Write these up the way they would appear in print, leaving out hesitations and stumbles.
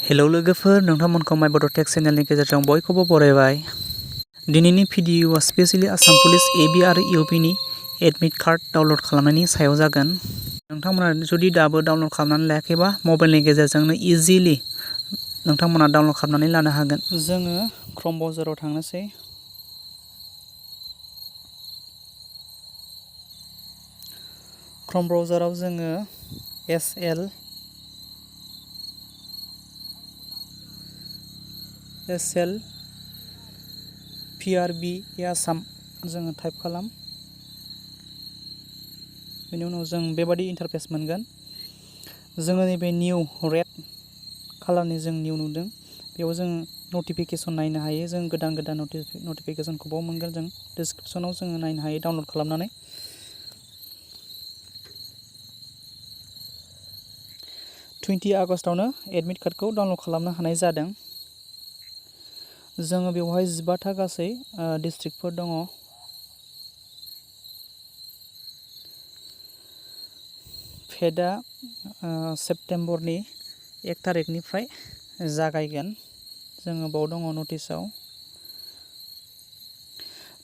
Hello लोगोफोर, नोंथांमोनखौ माय बड' टेक चेनेलनि गेजेरजों बयखौबो बरायबाय। दिनैनि भिडिअ'आ स्पेशेलि आसाम पुलिस एबि आरो इउपिनि एडमिट कार्ड डाउनलड खालामनायनि सायाव जागोन। नोंथांमोना जुदि दाबो डाउनलड खालामनानै लायाखैबा मबाइलनि गेजेरजोंनो इजिलि नोंथांमोना डाउनलड खालामनानै लानो हागोन। जोङो क्रोम ब्राउजाराव थांनोसै। क्रोम ब्राउजाराव जोङो एसएल PRB आसाम जोङो टाइप खालाम। बेनि उनाव जों बेबादि इन्टारफेस मोनगोन। जोङो नैबे निउ रेड कालारनि जों निउ नुदों। बेयाव जों नटिफिकेसन नायनो हायो। जों गोदान नटिफिकेसनखौबो मोनगोन। जों डिसक्रिपसनाव जोङो नायनो हायो डाउनलड खालामनानै। 20 आगस्टआवनो एडमिट कार्डखौ डाउनलड खालामनो हानाय जादों। जोङो बेवहाय 15टा गासै डिस्ट्रिक्टफोर दङ। फेडआ सेप्तेम्बरनि 1 तारिखनिफ्राय जागायगोन। जोङो बाव दङ नटिसआव।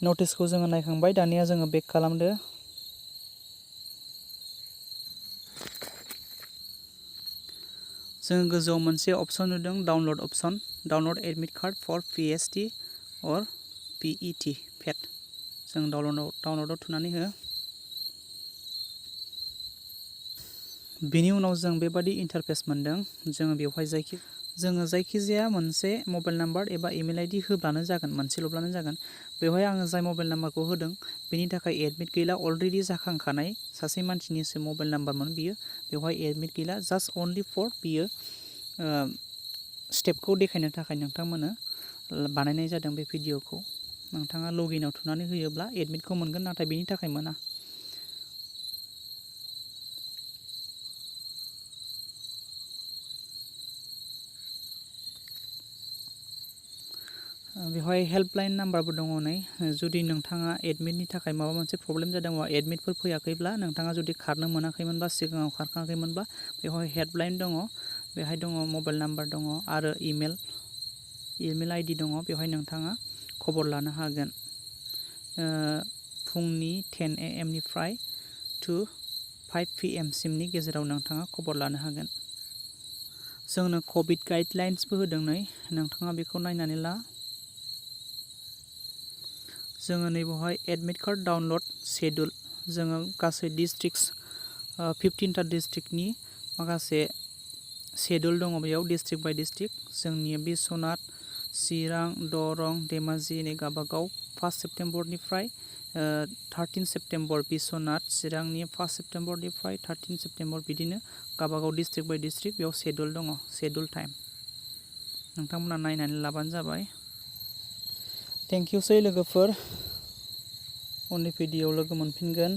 नटिसखौ जोङो नायखांबाय। दानिया जोङो बेक खालामदो। जोङो गोजौआव मोनसे अपसन नुदों, download option. Download admit card for PST or PET फेड। जों डाउनलडआव थुनानै हो। बेनि उनाव जों बेबादि इन्टारफेस मोनदों। जोङो बेवहाय जायखिजाया मोनसे मबाइल नाम्बार एबा इमेल ID होब्लानो जागोन, मोनसेल'ब्लानो जागोन। बेवहाय आङो जाय मबाइल नाम्बारखौ होदों बेनि थाखाय एडमिट गैला। अलरेडि जाखांखानाय सासे मानसिनिसो मबाइल नाम्बारमोन बियो। बेवहाय एडमिट गैला। जास्ट अनलि फर बियो स्टेपखौ देखायनो थाखाय नोंथांमोननो बानायनाय जादों बे भिडिअ'खौ। नोंथाङा लगिनआव थुनानै होयोब्ला एडमिटखौ मोनगोन, नाथाय बेनि थाखाय मोना। बेवहाय हेल्पलाइन नाम्बारबो दङ नै। जुदि नोंथाङा एडमिटनि थाखाय माबा मोनसे प्रब्लेम जादोंबा, एडमिटफोर फैयाखैब्ला, नोंथाङा जुदि खारनो मोनाखैमोनबा, सिगाङाव खारखाङाखैमोनबा, बेवहाय हेल्पलाइन दङ। बेवहाय दङ मबाइल नाम्बार दङ आरो इमेल ID दङ। बेवहाय नोंथाङा खबर लानो हागोन। फुंनि 10 AM निफ्राय टु 5 PM सिमनि गेजेराव नोंथाङा खबर लानो हागोन। जोंनो कभिड गाइडलाइन्सबो होदों नै। नोंथाङा बेखौ नायनानै ला। जोङो नैबेवहाय एडमिट कार्ड डाउनलड शेड्युल। जोङो गासै डिस्ट्रिक्ट्स 15टा डिस्ट्रिक्टनि माखासे शेड्युल दङ बेयाव, डिस्ट्रिक्ट बाय डिस्ट्रिक्ट। जोंनि बिश्वनाथ, चिरां, दरं, धेमाजि नै गावबागाव 1 सेप्तेम्बरनिफ्राय 13 सेप्तेम्बर बिश्वनाथ, चिरांनि 1 सेप्तेम्बरनिफ्राय 13 सेप्तेम्बर, बिदिनो गावबागाव डिस्ट्रिक्ट बाय डिस्ट्रिक्ट बेयाव शेड्युल दङ, शेड्युल टाइम। नोंथांमोना नायनानै लाबानो जाबाय। थेंक इउसै लोगोफोर। उननि भिडिअ'आव लोगो मोनफिनगोन।